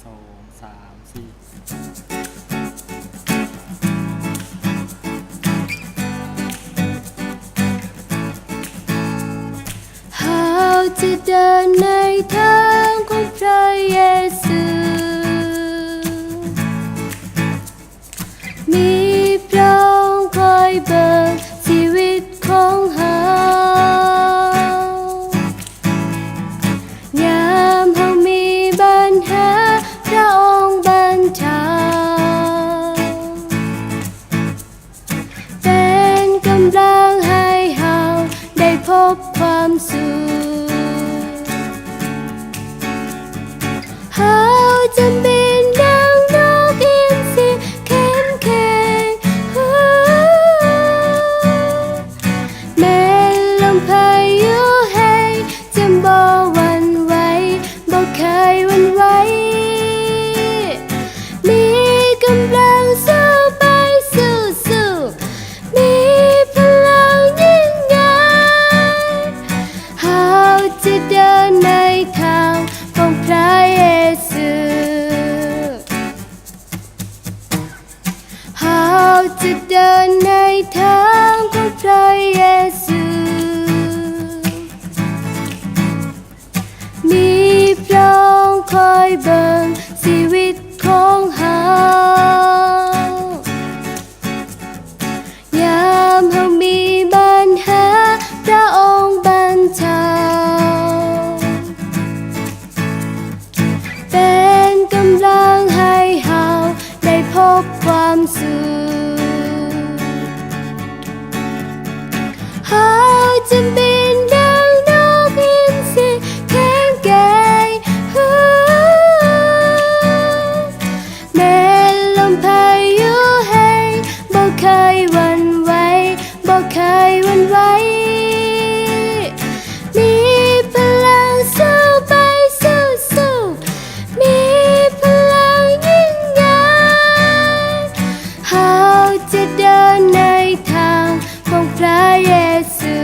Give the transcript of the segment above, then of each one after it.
ສອງ ສາມ ສີ່ ເຮົາຈະເດີນໃນທາງຂອງພຣະເຢຊູ. ມີພຣະອົງຄອຍເບິ່ງຊີວິດຂອງເຮົາ. ຍາມເຮົາມີບັນຫາ, ພຣະອົງບັນເທົາ. ເປັນກຳລັງໃຫ້ເຮົາໄດ້ພົບຄວາມສຸກ. ເຮົາຈະບິນດັ່ງນົກອິນຊີແຂງແກງ. ແມ່ນລົມພາຍຸແຮງ ຈະບໍ່ຫວັ່ນໄຫວ, ບໍ່ເຄີຍຫວັ່ນໄຫວ. ມີກຳລັງສູ້ໄປ, ສູ້ໆ, ມີພະລັງຍິ່ງໃຫຍ່. ເຮົາຈະເດີນໃນທາງຂອງພຣະເຢຊູ. ເຮົາຈະເດີນໃນທາງຂອງພຣະເຢຊູ. ມີພຣະອົງຄອຍເບິ່ງຊີວິດຂອງເຮົາ. ຍາມເຮົາມີບັນຫາ, ພຣະອົງບັນເທົາ. ເປັນກຳລັງໃຫ້ເຮົາໄດ້ພົບຄວາມສຸກ. ເຮົາຈະບິນດັ່ງນົກອິນຊີແຂງແກງ. ແມ່ນລົມພາຍຸແຮງ ບໍ່ເຄີຍຫວັ່ນໄຫວ, ບໍ່ເຄີຍຫວັ່ນໄຫວ. ມີພະລັງສູ້ໄປ, ສູ້ໆ, ມີພະລັງຍິ່ງໃຫຍ່. ເຮົາຈະເດີນໃນທາງຂອງພຣະເຢຊູ.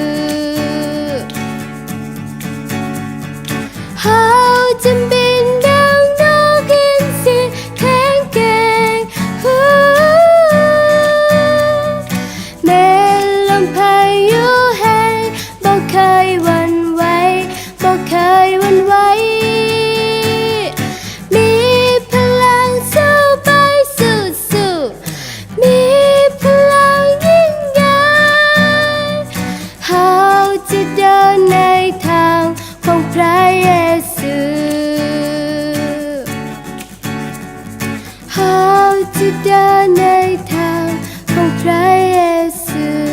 ເຮົາຈະບິນດັ່ງນົກອິນຊີແຂງແກງ. ແມ່ນລົມພາຍຸແຮງ ບໍ່ເຄີຍຫວັ່ນໄຫວ, ບໍ່ເຄີຍຫວັ່ນໄຫວ. ມີພະລັງສູ້ໄປ, ສູ້ໆ, ມີພະລັງຍິ່ງໃຫຍ່. ເຮົາຈະເດີນໃນທາງຂອງພຣະເຢຊູ. ເຮົາຈະເດີນໃນທາງຂອງພຣະເຢຊູ.